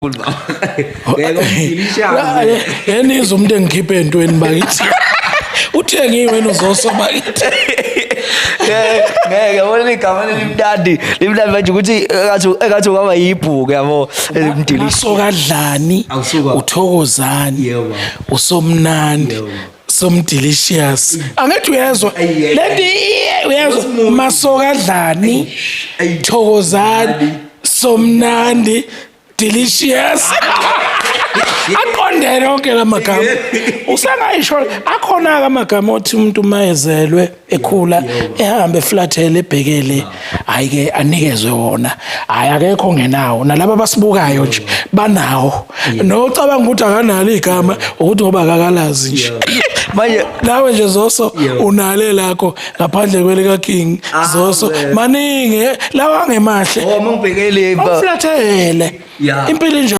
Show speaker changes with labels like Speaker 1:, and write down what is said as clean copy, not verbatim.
Speaker 1: Ngeke umdilishazi.
Speaker 2: Yenizwa umuntu engikhiphe entweni bakithi. Uthengiwe wena uzoso bakithi.
Speaker 1: Ngeke yabona ligama limnandi limnandi manje ukuthi engathi engathi ungaba yibhuku yabo elimdilisha.
Speaker 2: Masokadlani
Speaker 1: Awusuka.
Speaker 2: uthokozani
Speaker 1: Yebo.
Speaker 2: usomnandi
Speaker 1: Yebo.
Speaker 2: somdelicious angithi uyezwa
Speaker 1: Ayi,
Speaker 2: lento iye uyezwa masokadlani
Speaker 1: Ayi.
Speaker 2: thokozani somnandi delicious aqondene onke la magama usengayisho akhona-ke amagama othi umuntu uma ezelwe ekhula ehambe eflathele ebhekele hhayi-ke anikezwe wona hhayi akekho ongenawo nalaba abasibukayo nje banawo nocabanga ukuthi akanalo igama ukuthi ngoba akakalazi nje
Speaker 1: Manje
Speaker 2: nawe nje Zoso unale lakho ngaphandle kwelika King Zoso maningi lawa angemahle
Speaker 1: oh mangibhekele
Speaker 2: awuflathele
Speaker 1: Yeah.
Speaker 2: impilo injalo.